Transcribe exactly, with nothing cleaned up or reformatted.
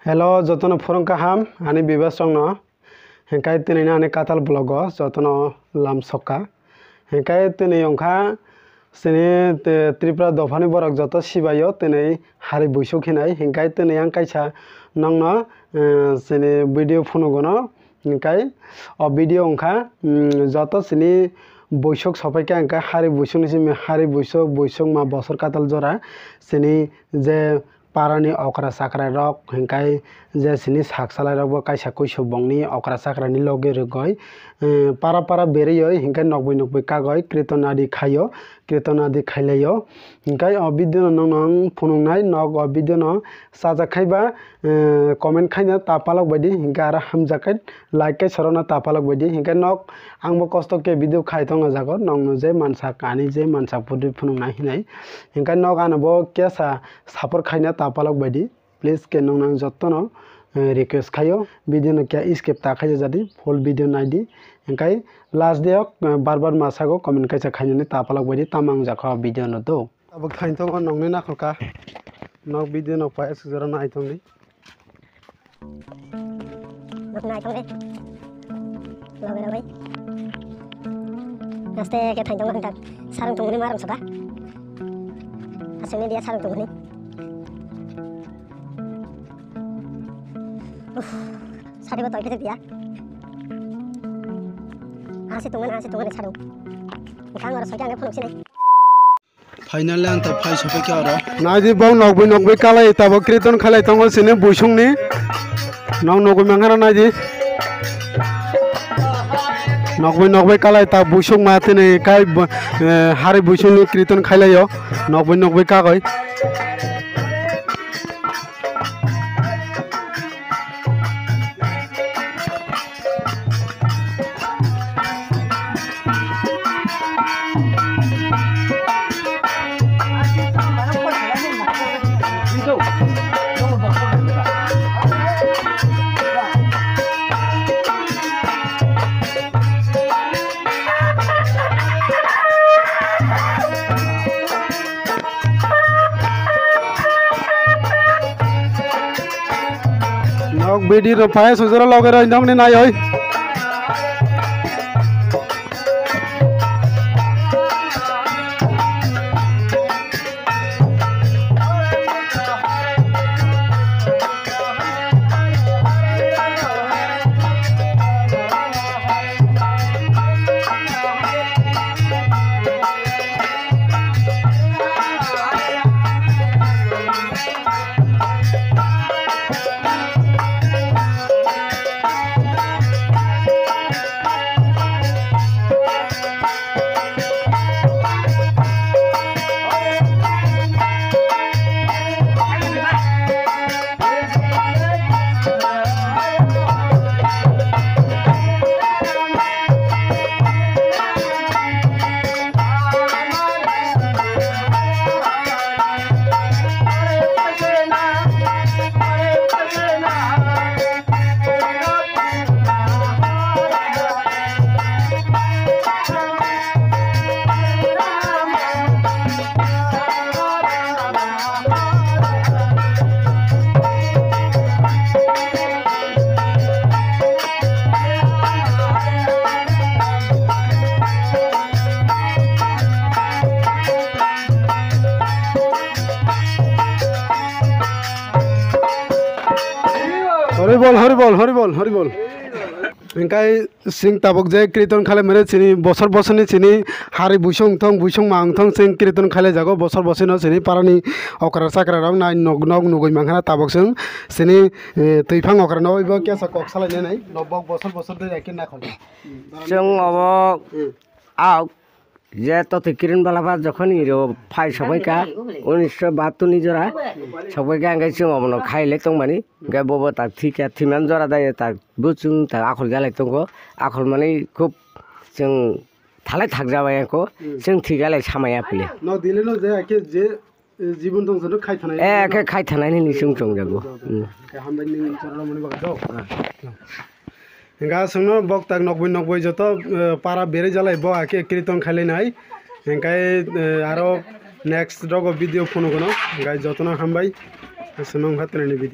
Hello, jotono phurung kaham, ani viewers rokno. Hinkhe tini ani katal vlog o jotono lam sokha. Hinkhe tini wngkha chini, eh, Tripura dophani borok joto sibaio tini hari buisuk hinai. Hinkhe tini ang kaisa nokno, eh, chini video phunugono. Hinkhe o video wngkha, mm, joto chini buisuk sophaikha, hinkhe hari buisukni simi hari buisuk, buisuk ma bosor katal jora chini je parani okra chakra rok, hinkhe je chini sak salai rok bo kaisa kuisu bongni okra chakrani logi rwgwi, eh, para para berwi hinkhe nokbwi nokbwi kagwi kirtan adi khaio, kirtan adi khailaio. Hinkhe o video no nokno ang phunuknai, nok o video no sajak khai ba, eh, comment khaina ta palok baidi, hinkhe aro hamjak khai like khe sorokno ta palok baidi. Hinkhe nok ang bo kosto khe video khai tongna jago, nokno je mansak ani je mansak pudi phunuknai hinai. Hinkhe nok ano bo kesa support khaina ta palok baidi. Please khe nokno ang jotono, eh, request khaio, video no khe skip ta khaija jadi, full video naidi. Hinkhe last day o, eh, bar bar ma sago comment kaisa khainani ta palok baidi, tamo ang jakha video no do. Abo khain tongo nokni nakhorka. Nok video no pai aswk jora nai tongdi. Nok nai tongdi. Loge loge. Aste khe thain tongo hwnkhak. Sarung tongmani ma rang saka. Aswk ni dia sarung tongmani. Uff, sari bo toi phede dia. Asi tongmani, asi tongmani sarung. Wngkha ang oro soikhe ang phunuk sinai. Finally ang ta phai sophaikha oro. Naidi bong nokbwi nokbwi kalai tabok kirtan khalai tongo sini buisungni. Nok nokbwi mankhana naidi. Nokbwi nokbwi kalai ta buisung ma tini kai bo-, eh, hari buisungni kirtan khailaio. Nokbwi nokbwi kagoi. Nok bidi rok phai sujaro loge roi nokni nai oi. Hori bol, hori bol, hori bol, hori bol. Engkai Chwng tabuk je kiriton khalai mani chini bosor bosor ni chini hari buisong wngthong, buisong ma wngthong, chwng kiriton khalai jago bosor bosor no chini para ni okra chakra rok nai nog nog nugui mankha na tabuk chwng chini, eh, twi phang okra no bo kesa kok salai nai nai nok bok bosor bosor de ya khe nakhol. Chwng obo Hmm. Auk je totwi kirin bala ba jokhon iro phai sobai ka unisho bahattur ni jora sobai ka hwnkhe chwng obono khai le tong mani hwnkhe bobo tak thwi kha thwi man jora dai tak. Bo chwng ta akhol jalai tongo, akhol manwi khub chwng thalai thakjabai kho, Hmm. Chwng thwi jalai samaya pili. No dile no je ake je, eh, jibon tong sano khai thanai. Eh, khe khai thanai ni chwng chong jago. Hmm. Khe hambai ni chorlo mani bagwi do. Ah. Hingga chwngno bok tak nokboi nokboi joto, eh, para beri jalai bo ake kiriton khailai nai. Hingkai, eh, aro next rogo video phone gono. Hingkai jotono hambai. Chwngno wngkha tini video.